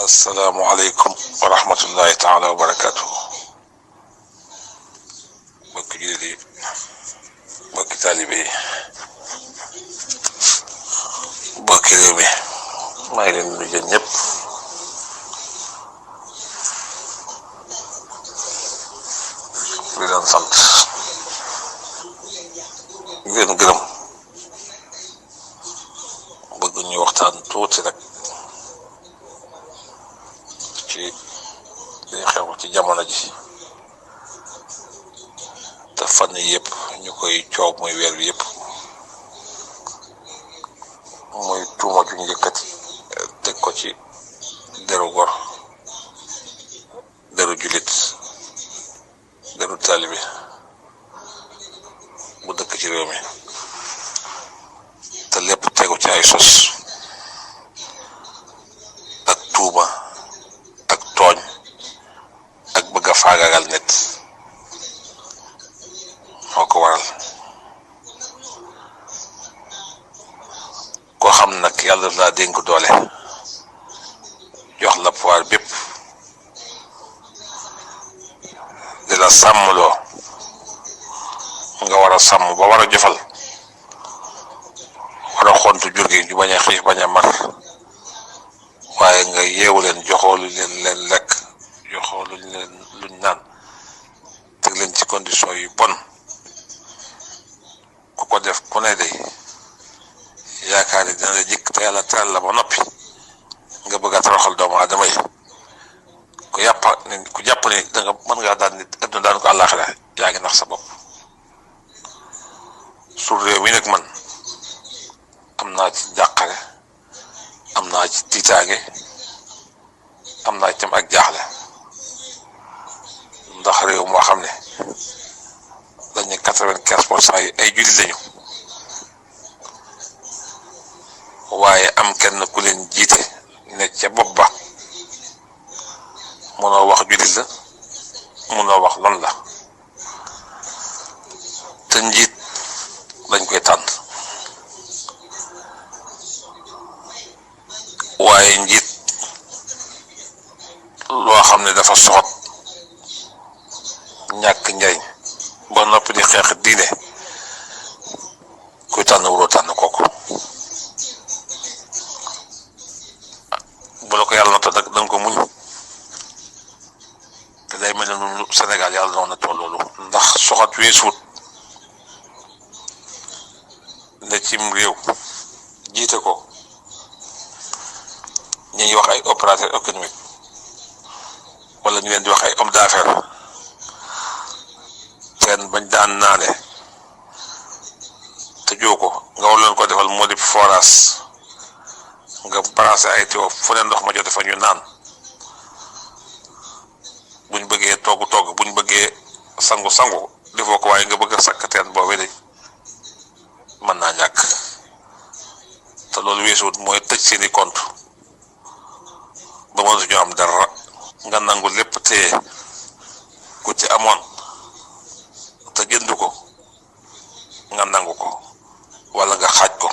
asalaamualeykum wa rahmatullahi taala wa barakaatu. mbokki jullit yi, mbokki taalibe yi, mbokki réew mi, maa ngi leen di nuyu ñëpp di leen sant di leen gërëm. bëgg ñu waxtaan tuuti rek ci li xew ci jamono ji te fan yëpp ñu koy coow muy weer bi yëpp, muy tuuma ju njëkkati teg ko ci deru gor, deru julit, deru taalibe bu dëkk ci réew mi, te lépp tegu ci ay sos ak tuuma ak tooñ ak bëgg a faagaagal nit moo ko waral. koo xam nag yàlla laa dénk doole, jox la pouvoir bépp, di la sàmmloo nga war a sàmm ba war a jëfal, war a xontu jur gi ñu bañ a xiif bañ a mar, waaye nga yeewu leen, joxoo lu leen lekk, joxoo luñ naan, teg leen ci condition yu bon. ku ko def ku ne day yaakaar ni dina la jëkk te yàlla teral la ba noppi nga bëgg a toroxal doomu aadama yi. ku jàpp ni da nga mën ngaa daan nit adduna daan ko àllaaxira, yaa ngi nax sa bopp. su réew mi nag man am naa ci jàqare, am naa ci tiitaange, am naa ci tam ak jaaxle, ndax réew moo xam ne dañu 95% yi ay jullit lañu, waaye am kenn ku leen jiite ne ca bopp ba mënoo wax jullit la, mënoo wax lan la, te njiit dañ koy tànn. waaye njiit loo xam ne dafa soxot ñàkk njariñ ba noppi di xeex diine, kuy tànn wuroo tànn kooku. bu la ko yàlla nattoo nag danga ko muñ, te day mel ne ñun Sénégal yàlla noonu na toll loolu, ndax soxot weesuut ne cim réew jiite ko ñi ñuy wax ay opérateur économique wala ñu leen di wax ay homme d'affaires, teen bañ daan naane te joo ko nga war leen ko defal moo di forage, nga branché ay tuyau fu ne ndox ma jote fa ñu naan. buñ bëggee togg buñ bëggee sangu defoo ko, waaye nga bëgg a sakk teen boobee de mën naa ñàkk. te loolu weesuwut mooy tëj seeni compte ba mënatuñu am dara, nga nangu lépp téye ku ci amoon te jënd ko nga nangu ko wala nga xaaj ko,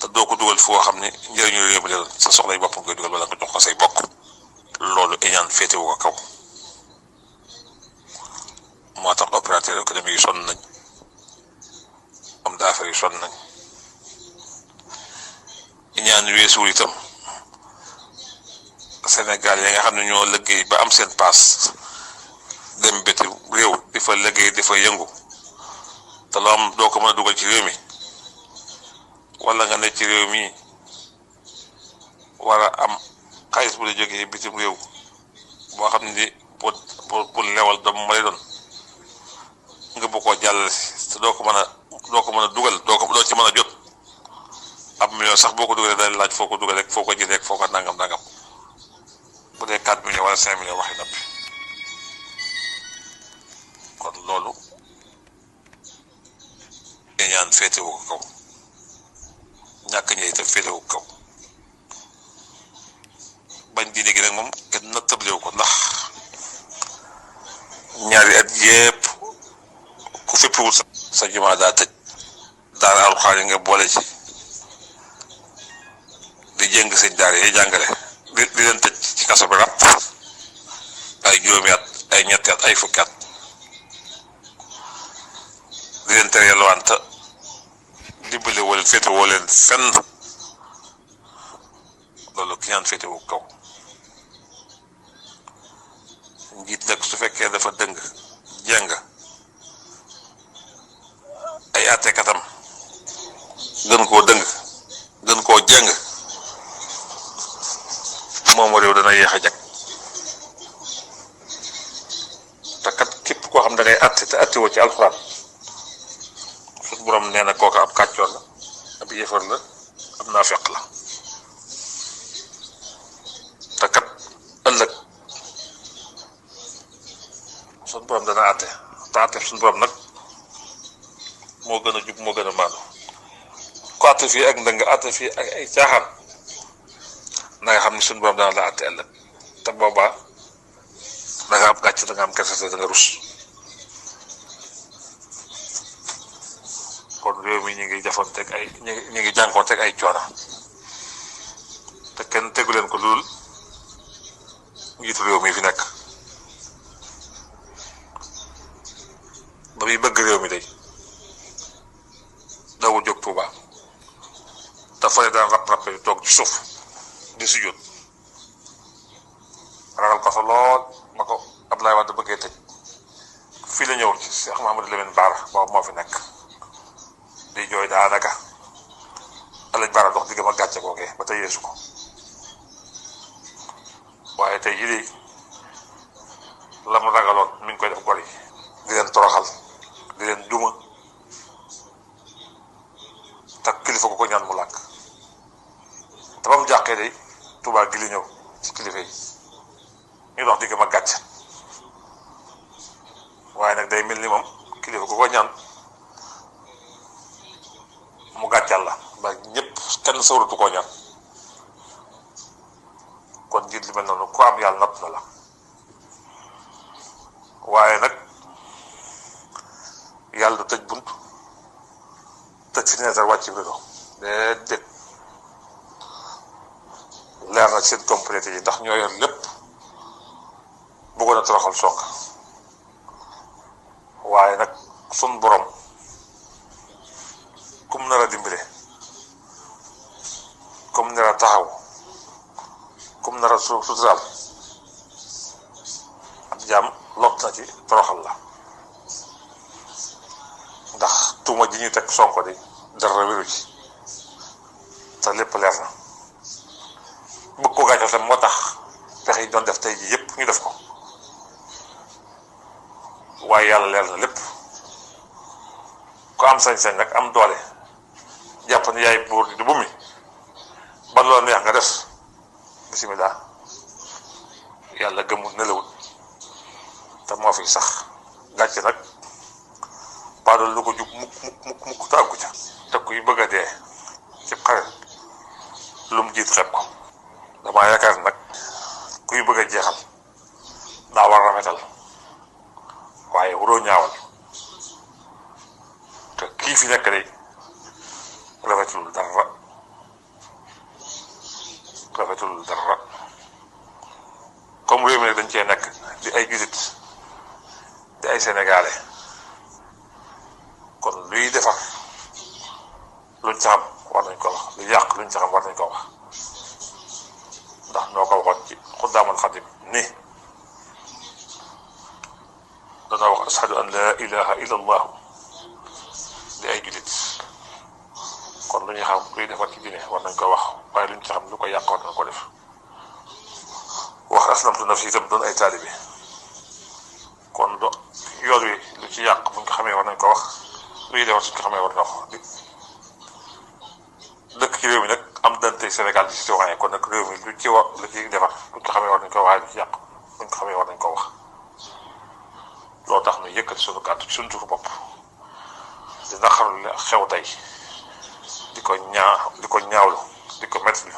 te doo ko dugal foo xam ne njëriñu réew mi la, sa soxlay bopp nga koy dugal wala nga jox ko say bokk. loolu iñaan féetewu ko kaw. moo tax opérateur économique yi sonn nañ, homme d'affaires yi sonn nañ. iñaan weesuwul itam Sénégal yi nga xam ne ñoo liggéey ba am seen paas dem biti réew di fa liggéey di fa yëngu, te loo am doo ko mën a dugal ci réew mi, wala nga ne ci réew mi war a am xaalis bu la jógee bitim réew boo xam ne pour lewal doomu ma lay doon, nga bu ko jàllale te doo ko mën a dugal, doo ci mën a jot. ab million sax boo ko dugalee day laaj foo ko dugalee rek, foo ko jëlee rek, foo ko nangam bu dee 4 millions wala 5 millions waxi noppi. kon loolu ñaan féetewu ko kaw, ñàkk ñëw itam féetewu ko kaw. bañ diine gi nag moom kenn na tëblewu ko, ndax ñaari at yépp ku féppwul sa jumaa daa tëj, daara alxuraan yi nga boole ci di jéng sëñ daara yi jàngale di leen tëj ci kaso bi ràpp ay juróomi at ay ñetti at ay fukki at di leen tere yalwaante dimbale woo leen féete woo leen fenn loolu ki ñaan féete wu kaw njiit nag su fekkee dafa dëng jeng ay àttekatam gën koo dëng gën koo jeng moom réew dana yéex a jag te kat képp koo xam da ngay àtte te àtte woo ci alxuraan suñu borom nee na kooka ab kàccoor la ab yéefar la ab naafeq la te kat ëllëg suñu borom dana àtte te àtte suñu borom nag moo gën a jub moo gën a maandu ku àtte fii ak ndëng àtte fii ak ay caaxaan na nga xam ne suñu borom dana la àtte ëllëg te boobaa da nga am gàcc da nga am kersa da nga rus kon réew mi ñu ngi jafanteeg ay ñu ngi jànkoonteeg ay coono te kenn tegu leen ko lool njiitu réew mi fi nekk ba muy bëgg réew mi day dawul jóg Tuuba te fële daan rap di toog ci suuf di sujjóot ragal ko fa lool ma ko Abdoulaye Wade bëggee tëj fii la ñëw ci Cheikh Mouhamadou Lamine Bara boobu moo fi nekk di jooy daanaka Alaaji Bara dox diggam ak gàcce googee ba tey yeesu ko waaye tey jii de la mu ragaloon mi ngi koy def gor yi di leen toroxal di leen duma te kilifa ko ñaan mu lànk te ba mu jàqee de Tuubaa gi li ñëw ci kilifa yi ñu dox diggam ak gàcce waaye nag day mel ni moom kilifa ko ñaan mu gàccal la ba ñëpp kenn sawratu koo ñaan kon njiit li mel noonu ku am yàlla natt na la waaye nag yàlla du tëj bunt tëj fenêtre wàcc rido déedéet leer na seen complété yi ndax ñoo yor lépp bëggoon a toroxal Sonko waaye nag sun borom kum nar a dimbale kum nar a taxaw kum nar a suturaal ab jaam lot na ci toroxal la ndax tuuma ji ñu teg Sonko di dara wéru ci te lépp leer na bëgg ko gàccal tam moo tax pexe yi doon def tey ji yëpp ñu def ko waaye yàlla leer na lépp ku am sañ-sañ nag am doole jàpp ne yaay buur di bu mi ba loo neex nga def bisimilah yàlla gëmul nelawul te moo fi sax gàcce nag baadool lu ko jub mukk tàggu ca te kuy bëgg a dee ci xare lu mu jiit xeeb ko damaa yaakaar nag kuy bëgg a jeexal daa war a rafetal waaye waroo ñaawal te kii fi nekk day rafetul dara comme réew mi nag dañ cee nekk di ay julit di ay sénégalais kon luy defar luñ ca xam war nañ ko wax lu yàq luñ ca xam war nañ ko wax ndax noo ko waxoon ci xuddaamal xadim ni dana wax ashadu an la ilaha illa allah di ay julit kon lu ñuy xam luy defar ci diine war nañ ko wax waaye luñ ci xam lu ko yàq war nañ ko def wax aslamtu nafsi itam doon ay taalibe kon yoon wi lu ci yàq buñ ko xamee war nañ ko wax luy defar suñ ko xamee war na ko dëkk ci réew mi nag am dante Sénégal ci citoyen kon nag réew mi lu ci wax lu ci defar buñ ko xamee war nañ ko waaye lu ci yàq buñ ko xamee war nañ ko wax loo tax nu yëkkati sunu kàddu ci sunu turu bopp di naqarlu li xew tey di ko ñaawlu di ko metti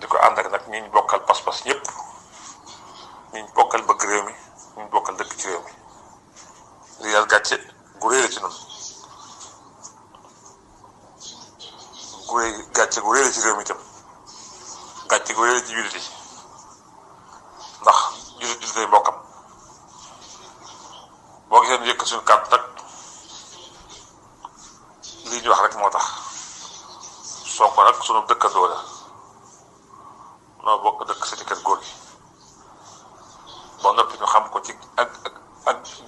di ko ànd ak nag ñi ñu bokkal pas-pas ñëpp ñi ñu bokkal bëgg réew mi ñi ñu bokkal dëkk ci réew mi li yàlla gàcce gu réy la ci noonu gàcce gu réy la ci réew mi itam gàcce metti gu yële ci jullit yi ndax jullit day bokkam boo gisee ñu yëkk suñu kàddu nag lii ñu wax rek moo tax Sonko nag sunu dëkkandoo la noo bokk dëkk si kër góor gi ba noppi ñu xam ko ci ak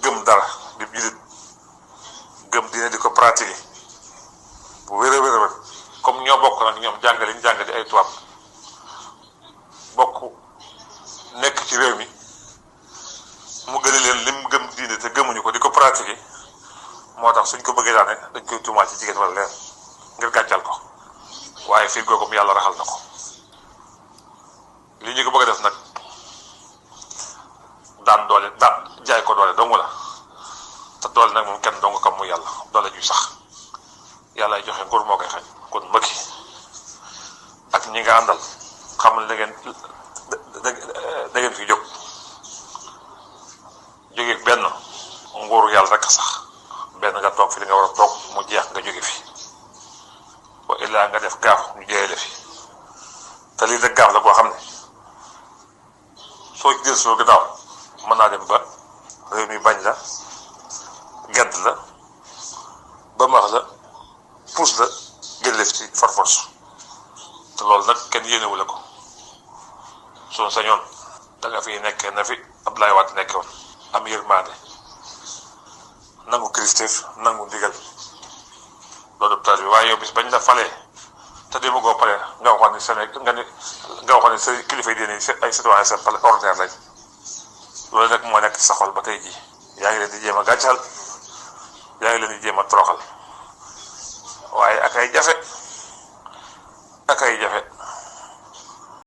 gëm dara di jullit gëm dina di ko pratiquer bu wér a wér comme ñoo bokk nag ñoom jàngale ñu jàng di ay tubaab bokk nekk ci réew mi mu gën a leen lim gëm diine te gëmuñu ko di ko pratiquer moo tax suñ ko bëggee daane dañ koy tuumaal ci jigéen wala leen ngir gàccal ko waaye fii googu yàlla raxal na ko li ñu ko bëgg a def nag daan doole daan jaay ko doole dong la te doole nag moom kenn dong kam mu yàlla doole juy sax yàlla ay joxe nguur moo koy xañ kon Macky ak ñi nga àndal xamal da ngeen fi jóge benn nguuru yàlla rek sax benn nga toog fi li nga war a toog mu jeex nga jóge fi wa illaa nga def gaaf ñu jëlee la fi te lii nag gaaf la boo xam ne soo ci jël soo gannaaw mën naa dem ba réew mi bañ la gedd la ba max la puus la jëlef ci force te loolu nag kenn yéenewu la ko soo sañoon da nga fi nekkee na fi Abdoulaye Wade nekkee woon am yërmande nangu kilifteef nangu ndigal loolu taal bi waaye yow bis bañ la falee te dema goo pare nga waxoon ne Sénégal nga waxoon ne sa kilifa yi diine ay citoyen sa pale ordinaire lañ loolu nag moo nekk sa xol ba tey jii yaa ngi leen di jéem a gàccal yaa ngi leen di jéem a toroxal waaye ak ay jafe